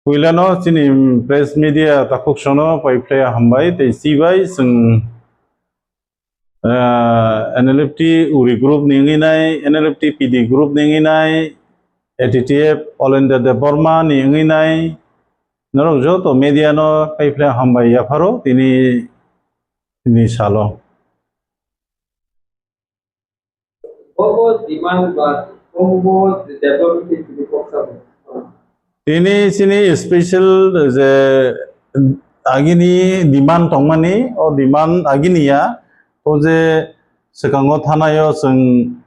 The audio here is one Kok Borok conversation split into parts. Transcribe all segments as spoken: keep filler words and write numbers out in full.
Puilano chini press media takhuk sono paiphlaiya hambai tei chibai chwng, ah, N L F T uri group ni wngwi nai, N L F T P D group ni wngwi nai, A T T F All India Debbarma ni wngwi nai, norok joto media no paiphlaiya hambai yapharo tini ni salo. Bobo demand ba bobo development ni kok sabo. Tini sini special je agini demand tongmani, o demand agini ya, o je swkango thanayo chwng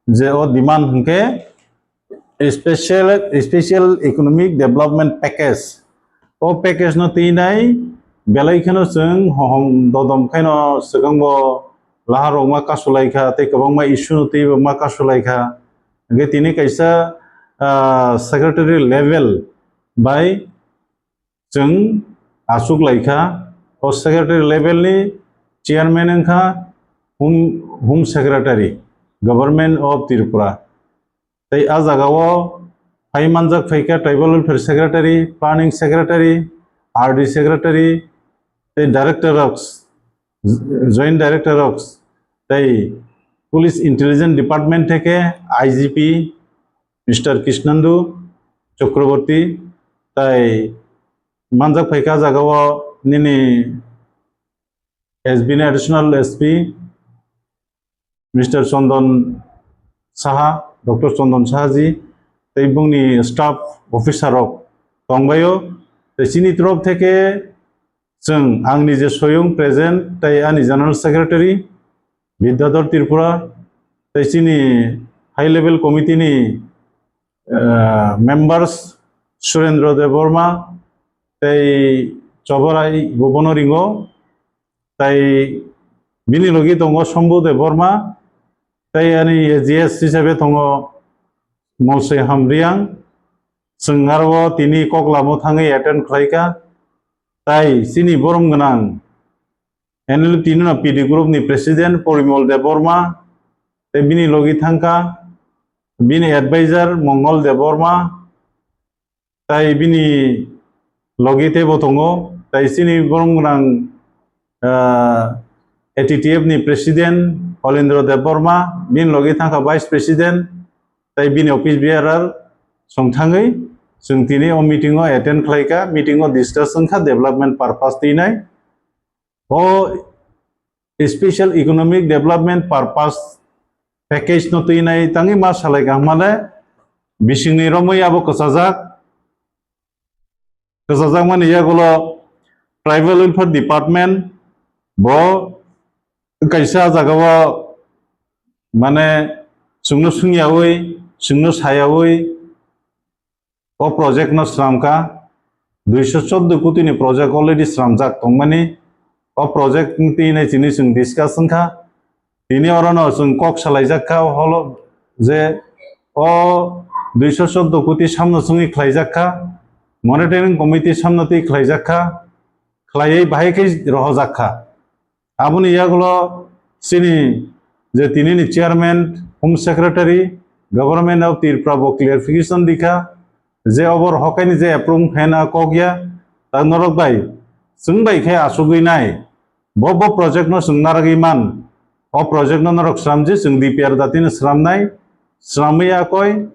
je o demand hwnkhe special, special economic development package. O package no twi nai belai kheno chwng hohom dodom khaino swkangbo lahar rok ma kasulai kha tei kwbangma issue no twi bo ma kasulai kha. Hwnkhe tini kaisa, ah, secretary level bai chwng achuk lai kha. O secretary level ni chairman wng kha Home, Home Secretary, Government of Tripura. Tei a jagao phai manjak phai kha Tribal Welfare Secretary, Planning Secretary, R D Secretary, tei Director of, Joint Director of, tei Police Intelligence Department theke I G P Mister Krishnendu Chakraborty, tei manjak phai kha jagao nini S B ni Additional S P Mister Chandan Saha, Doctor Chandan Saha ji, tei bungni staff officer rok tongbaio. Tei chini torof theke chwng, ang nije soyung present, tei ani General Secretary Vidyadhar Tripura, tei chini high level committee ni, eh, members Surendra Debbarma, tei Choborai Bhubono Ringo, tei bini logi tongo Shambhu Debbarma, tei ani A G S hisabe tongo Molsoi Hamriang. Chwng aro tini koklamo thangwi attend khlai kha, tei chini borom gwnang N L T no P D group ni president Porimol Debbarma, tei bini logi thang kha bini advisor Mongol Debbarma, tei bini logi teibo tongo, tei chini borom gwnang, ah, A T T F ni president Holendra Debbarma, bini logi thang kha vice president, tei bini office bearer song thangwi chwng tini o meeting o attend khlai kha, meeting o discuss wng kha development purpose twi nai. O special economic development purpose package no twi nai tangwi ma salai kha hwnmale bisingni romwi abo kwchajak, kwchajakmani yagulo Tribal Welfare Department bo kaisa jagao mane chwngno swngyawi, chwngno sayawi, o project no swnam kha, duiso chordo koti ni project already swnamjak tongmani. O project ni twi nai chini chwng discuss wng kha. Tini oro no chwng kok salaijak kha, holo je o duiso chordo koti samno chwngwi khlaijak kha, monitoring committee samno twi khlaijak kha, khlaiwi bahai khe rohorjak kha. Aboni yagulo chini je tinini chairman, Home Secretary, Government of Tripura bo clarification di kha je obo rohorkhaini je approve khaina kok ya, ta norok bai chwng bai khe achugwi nai, bo bo project no chwng narwgwi man, o project no norok sramji, chwng D P R datino sramnai, sramwi akoi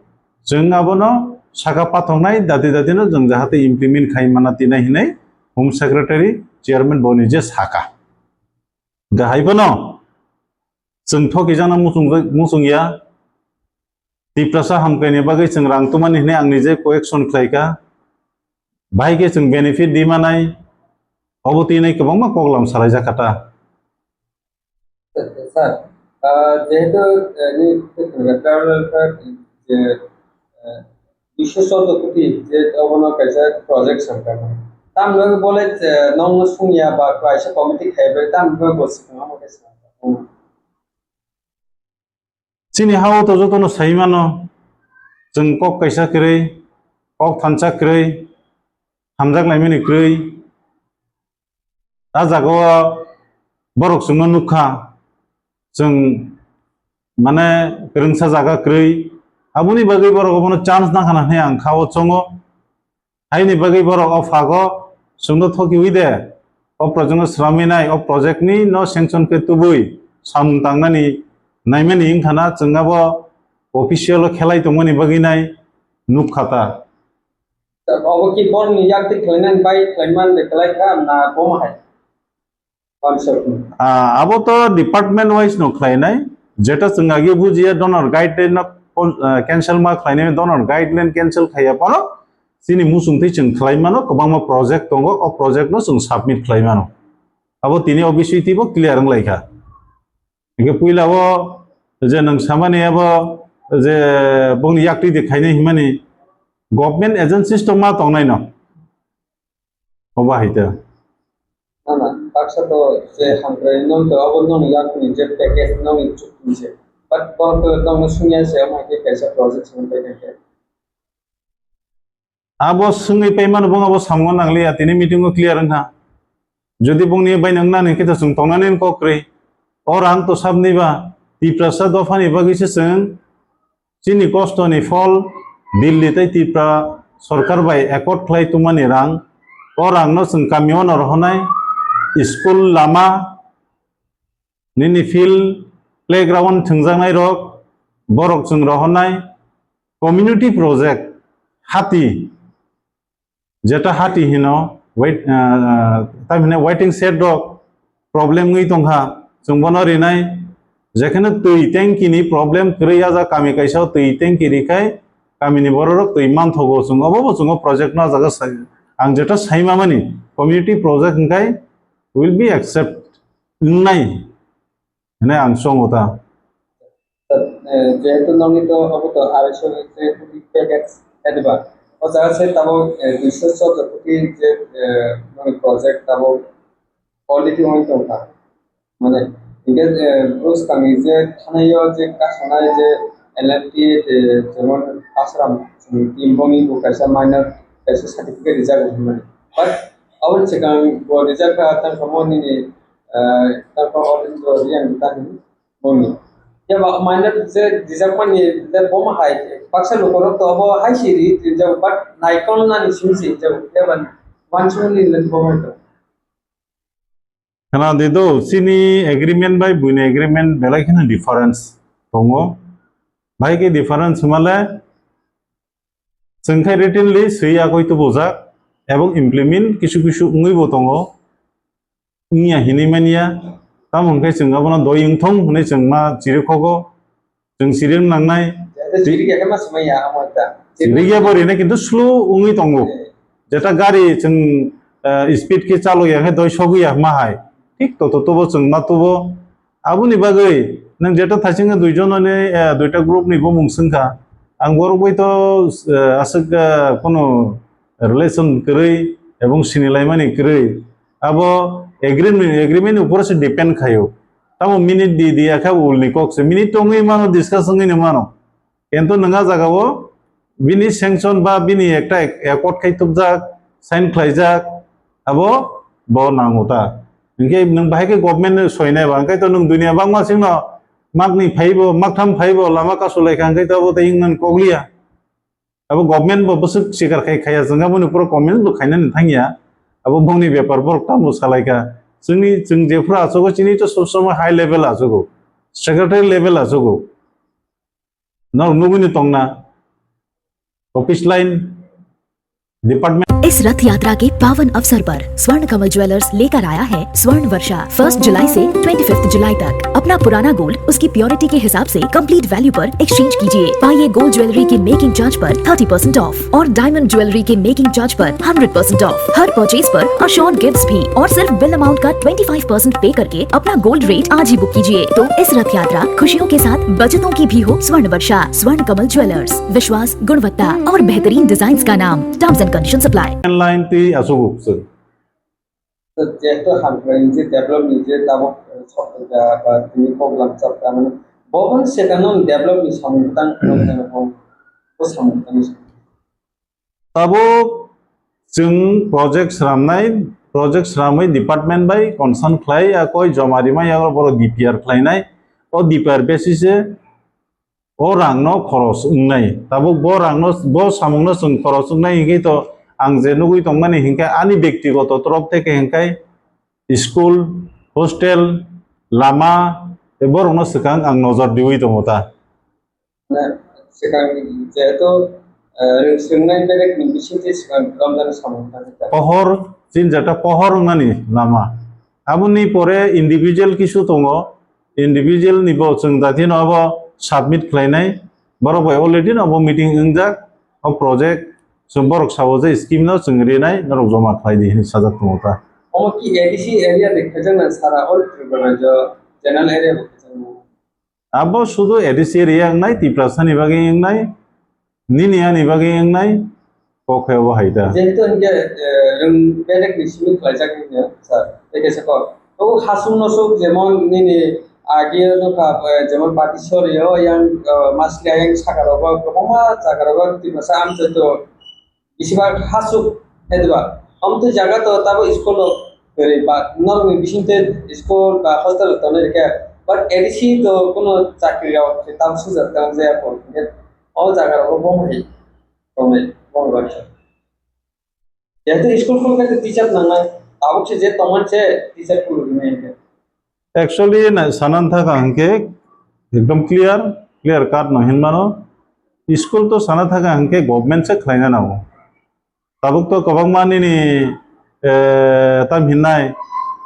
chwng abono saka pathoknai dati datino chwng jahate implement khai mana tinai hinwi Home Secretary, Chairman bo nije saka. Hwnkhe hai phano chwng thokijana muchung, muchung ya. Tiprasa hamkrai ni bagwi chwng rang tumani hinwi ang nije koyection khlai kha. Bahai khe chwng benefit di manai, obo twi nai kwbangma koklam salai jak kha ta. Sir, ah, jehetu, eh, ni, eh, tribal welfare je, eh, duiso chordo koti je obono kaisa project swnamkha. Tamni bagwi bole, eh, nokno sungya ba kaisa committee khai bai tamni bagwi bo swkang omo khe swnamkha. Chini ha-o to jotono sai mano, chwng kok kaisa kwrwi, kok thansa kwrwi, hamjak laimani kwrwi. A jagao borok chwngno nukha, chwng mane kwrwngsa jaga kwrwi, aboni bagwi borok obono chance nangkhana hinwi ang kha-o chongo. Haini bagwi borok o phago chwngno thokiwi de, o project no sramwi nai, o project ni no sanction khe tubui samung tangnani naimani wngkha na, chwng abo official o khelai tongmani bagwi nai nukha ta. Obo ki borni yakti khlainani bai khlaiman de khlai kha na bomo hai? Council. Ah, abo to department wise no khlainai, jeta chwng agi bujiya donor guideline no, ah, cancel ma khlainai, donor guideline cancel khaiya phano chini musung twi chwng khlai mano, kwbangma project tongo, o project no chwng submit khlai mano. Abo tini O B C T bo clear wng lai kha. Hingke puila o je nwng samani abo je bongni yakti de khainai himani government agencies to ma tongnai no. Obo hai ta. Na, na, baksa to je hamkrai nong to abo nong yakni je package nong chukni se. But borok to nong sungya se, omo hai khe kaisa project sung pai khe. Abo swngwi paimano bung abo samungo nangliya, tini meeting o clear wngkha. Jodi bungni bai nang nani khe to chwng tongnani kok kwrwi. O rang to sabni ba Tiprasa dophani bagwi se chwng chini kostoni phol Delhi tei Tripura sorkar bai accord khlai tongmani rang. O rangno chwng kamio no rohornai, school, lama, nini field, playground thwngjaknai rok, borok chwng rohornai, community project, hati, jeta hati hino, wait, ah, ah, tam hino waiting shed rok problem wngwi tongkha, chwng bono rinai, jekheno twi tanki ni problem kwrwi, ah jaga kami kaisa o twi tanki rikhai, kamini bororok twi manthogo, chwng obo bo chwng o project no ah jaga sai, ang jeta saimamani community project hwnkhe will be accept wngnai hwnwi ang chongo ta. Eh, jehetu nogni to obo to arai so je koti package advance. O jaga se tabok, eh, duiso choudo koti je, eh, nogni project tabok already wng tong kha. Mane, hingke, eh, bwskangni je thanai o je kasanai je L F T, eh, jemon Ashram, team boni bo kaisa minor, kaisa certificate rijak hinmani. But aboni swkang bo rijak kha tang kha mo nini, eh, tang kha already bo riyang ta hin. Boni. Yaba minor je dijakmani je boma hai baksa lukorok to obo hai si ri, je but naikol nani simi si je yaba wansukmani le boma to. Khna di do, chini agreement bai buini agreement belai kheno difference tongo. Bahai khe difference hwnmale, chwng khai writtenly swi yakoi tubujak, ebong implement kisu kisu wngwi bo tongo. Wngya hinwi manya, tamo hwnkhe chwng abono doi wngthong hwnwi chwng ma chirikhogo, chwng chiri nangnai. Chirikya khe ma swmaiya, amo ta. Chirikya bo rina kintu slow wngwi tongo. Eh. Jeta gari chwng, eh, speed khe chaloya khe doi sogwi ya ma hai. Thik to to tubo chwng ma tubo. Aboni bagwi nwng jeta thaichingno duijon ni, eh, duita group ni bumung swngkha. Ang borok bai to, eh, aswk, eh, kono relation kwrwi ebong sinilaimani kwrwi. Abo agreement, agreement ni upor se depend khayo. Tamo minute di di akha ulni kok se. Minute tongwi mano, discuss wngwi no mano. Kintu nwng a jaga o bini sanction ba bini ekta accord khai tubjak, sign khlaijak, abo bo nango ta. Hingke nwng bahai khe government no soinai ba, hingke to nwng dunia bangma singno makni phaibo, maktham phaibo, lama kasu laikha, hingke to abo tei wngmani kokliya. Abo government bo bwswk sikar khai khaiya, chwng aboni poro comment bo khainani thangya. Abo bongni bepar borok tamo salaikha. Chwngni, chwng jephru achugo chini to sob somoi high level achugo, secretary level achugo. Norok nugwini tongna office line, department. इस रथ यात्रा के पावन अवसर पर स्वर्ण कमल ज्वेलर्स लेकर आया है स्वर्ण वर्षा। फर्स्ट जुलाई से ट्वेंटी फिफ्थ जुलाई तक अपना पुराना गोल्ड उसकी प्योरिटी के हिसाब से कंप्लीट वैल्यू पर एक्सचेंज कीजिए। पाइए गोल्ड ज्वेलरी के मेकिंग चार्ज पर थर्टी परसेंट ऑफ और डायमंड ज्वेलरी के मेकिंग चार्ज पर हंड्रेड परसेंट ऑफ। हर परचेज पर अश्योर्ड गिफ्ट्स भी और सिर्फ बिल अमाउंट का ट्वेंटी फाइव परसेंट पे करके अपना गोल्ड रेट आज ही बुक कीजिए। तो इस रथ यात्रा खुशियों के साथ बचतों की भी हो। स्वर्ण वर्षा, स्वर्ण कमल ज्वेलर्स, विश्वास, गुणवत्ता और बेहतरीन डिजाइन्स का नाम। Terms and conditions apply. Line twi aswk. Jehetu hamkrai ni je develop ni je tabok, eh, sokja ba tini program chapta mane bo phan se kano develop ni samung tang, bo samung tang. Tabuk chwng project sramnai, project sramwi department bai concern khlai, a koi joma rima yago borok D P R khlainai. O D P R basis e o rangno khoros wngnai. Tabuk bo rangno, bo samungno chwng khoros wngnai hwnkhe to ang je nugwi tongmani hinkhe ani bektigoto torof theke hinkhe school, hostel, lama, tei borokno swkang ang nojor diwi tongo ta. Swkang jehetu, eh, swrwngnai berekni bisingtwi swkang romjani samung thangkha. Pohor, chini jeta pohor wngnani lama. Aboni pore individual kisu tongo, individual ni bo chwng dathi no abo submit khlainai, borok bai already no abo meeting wngjak, o project chwng borok sao je scheme no chwng rinai, norok joma khlai di hinwi sajak tongo ta. Omo ki A D C area ni khajaknai sara all Tripura rajyo general area bo khajaknai? Abo sudu A D C area wngnai, Tiprasa ni bagwi wngnai, nini ani bagwi wngnai, kok khe obo hai ta. Jehetu hinkhe, eh, rwng bedek ni simi khlaijak hinkhe, sir, tei kaisa kok. O hasung nosuk jemon nini agi nukha, eh, jemon Patisori o yang, eh, Masli ayang saka rogo, kwbangma jaga rogo Tiprasa amchaito Besibak hasuk, hediba. Amtwi jaga to tabo school rok kwrwi ba norokni bisingtwi school ba hostel rok tonwi rikha. But A D C to kuno chakri rok se tamo sujak tamo jaya pon. O jaga rogo bo hai tongnai, bo bai. Jehetu school khulkhe teacher nangnai, tabuk se je tongmani se teacher khulrwknai hinkhe. Actually, na, sana thaka hinkhe ekdom clear, clear cut no hinmano. School to sana thaka hinkhe government se khlaina nango. Tabuk to kwbangma nini, eh, tam hinnai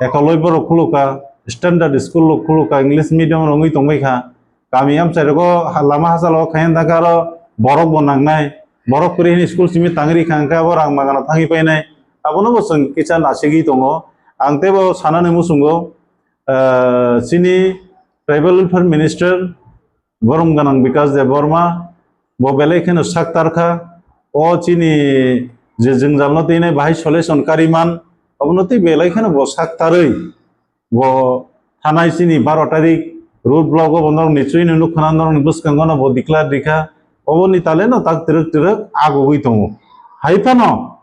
ekaloi borok khuluka, standard school rok khuluka, English medium rok wngwi tongbaikha. Kami amchai rogo ha-, lama hachalo khaina thaka aro borok bo nangnai. Borok kwrwi hini school simi tangri kha hinkhe abo rang magana thangwi painai. Abono bo chwng kisa nasigwi tongo. Ang teibo sanani muchungo, eh, chini tribal welfare minister borom gwnang Bikash Debbarma, bo belai kheno sak tarkha. O chini je jwngjalno twi nai bahai solution kariman, obono twi belai kheno bo sak tarwi. Bo thanai chini baro tarik road block o bo norokni chwino nukha na, norokni bwskango no bo declare rikha. Oboni taleno tak twrwk twrwk agugwi tongo. Hai phano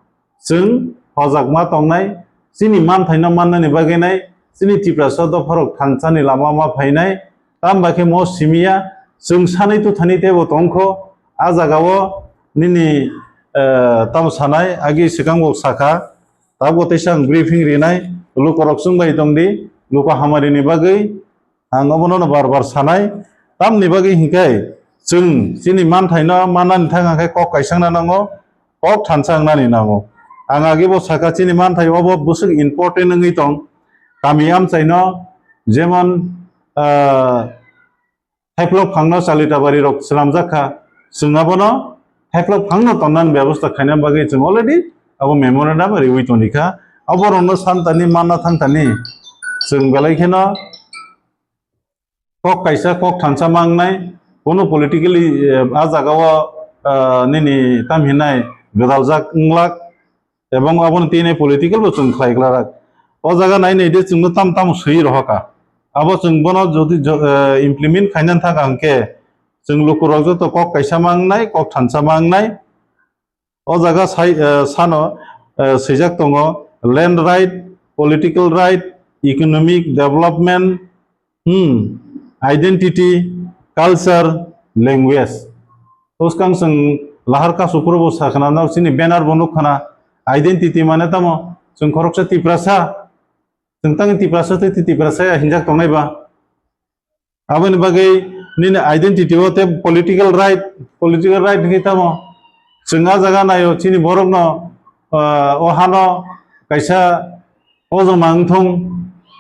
chwng hojakma tongnai, chini manthaino mannani bagwi nai, chini Tiprasa dopharok thansani lama ma phainai, tamo bai khe mo simiya, chwng sanwi tuthani teibo tongkho, a jagao nini, eh, tamo sanai, agi swkang bo sakha, tabuk teisa ang briefing rinai, lukorok chwng bai tongdi, luku hamarini bagwi, Ang obono no bar bar sanai, tamni bagwi hinkhe chwng chini manthaino mannani thang khe kok kaisangna nango, kok thansa wngnani nango. Ang agi bo sakha chini manthai obo bwswk important wngwi tong, kami amchaino jemon, ah, thaiplok phangno chalita bari rok swnamjak kha, chwng abono thaiplok phangno tonnani bebosta khaina bagwi chwng already abo memorandum riwi tongwi kha. Oborokno santani manna thangtani chwng belai kheno kok kaisa kok thansa mangnai, kono politically, eh, a jagao, eh, nini tam hinai gwdaljak wnglak, ebong abono tini political bo chwng khlai glak. O jaga nai nai de chwngno tam tamo swi rohorkha. Abo chwng bono jodi jo-, eh, implement khaina thang kha hwnkhe chwng lukurok joto kok kaisa mangnai, kok thansa mangnai. O jaga sai, eh, sano, eh, swijak tongo, land right, political right, economic development, hmm, identity, culture, language. Bwskang chwng lahar kasu phuru bo sakhnana, chini banner bo nukkhana, identity mane tamo, chwng khoroksa Tiprasa, chwng tang Tiprasa tei Tiprasa ya hinjak tongnai ba. Aboni bagwi nini identity o tei political right, political right hwnkhe tamo? Chwng a jaga naio chini borokno, ah, o hano kaisa ojoma wngthung,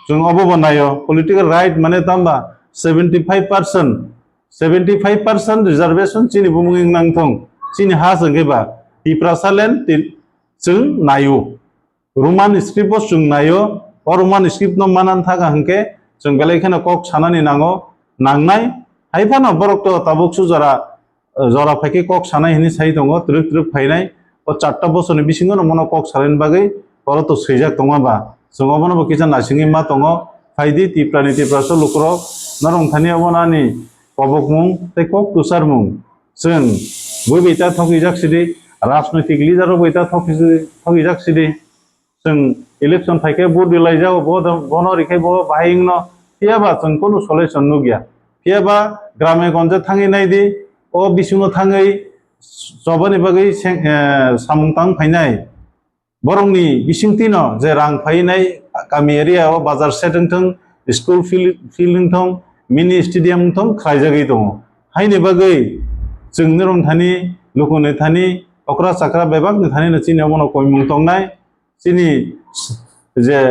chwng obo bo naio. Political right mane tamo ba seventy five percent, seventy five percent reservation chini bumung wng nangthung, chini ha se hwnkhe ba Tiprasa land ti-, chwng naio. Roman script bo chwng naio, o Roman script no manna thang kha hwnkhe chwng belai kheno kok sanani nango, nangnai. Hai phano borok to tabuk su jora, jora phaikhe kok sanai hinwi sai tongo, twrwk twrwk phainai. O charta bosorni bisingo no bono kok salaini bagwi oro to swijak tongma ba. Chwng obono bo kisa naisingwi ma tongo. Phaidi Tiprani Tiprasa lukurok, norok thani obono ani kobokmung tei kok kwcharmung. Chwng bui bai ta thokjak sidi, rajnoitik leader rok bai ta thokjak sidi. Chwng election phaikhe vote rwlaijago, bo, bono rikhe bo bahai wngno. Phiyaba chwng kunu solution nukya. Phiyaba grame gonje thangwi naidi, o bisingo thangwi chobani bagwi seng-, eh, samung tang phainai. Borokni bisingtwino je rang phainai kami area o bazar shed wngthong, school field, field wngthong, mini stadium wngthong khwlaijagwi tongo. Haini bagwi chwng norok thani, lukuni thani, okra chakra bebakni thanino chini omono koimung tongnai. Chini je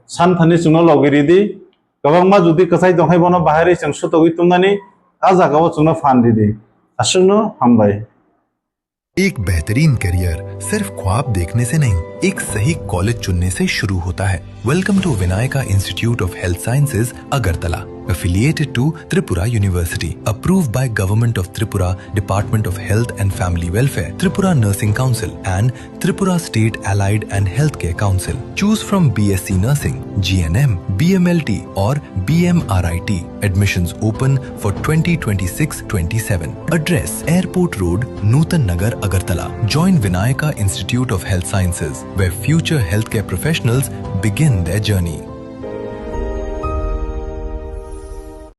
san thani chwngno logi ridi, kwbangma jodi kwchai tongkhai bono bahairwi chwng sutogwi tongmani, a jagao chwngno phan ridi. Aswkno hambai. एक बेहतरीन करियर सिर्फ ख्वाब देखने से नहीं, एक सही कॉलेज चुनने से शुरू होता है। Welcome to Vinayaka Institute of Health Sciences, Agartala, affiliated to Tripura University, approved by Government of Tripura, Department of Health and Family Welfare, Tripura Nursing Council and Tripura State Allied and Healthcare Council. Choose from B S C Nursing, G N M, B M L T or B M R I T. Admissions open for twenty twenty-six twenty-seven. Address: Airport Road, Nutan Nagar, Agartala. Join Vinayaka Institute of Health Sciences, where future healthcare professionals begin their journey.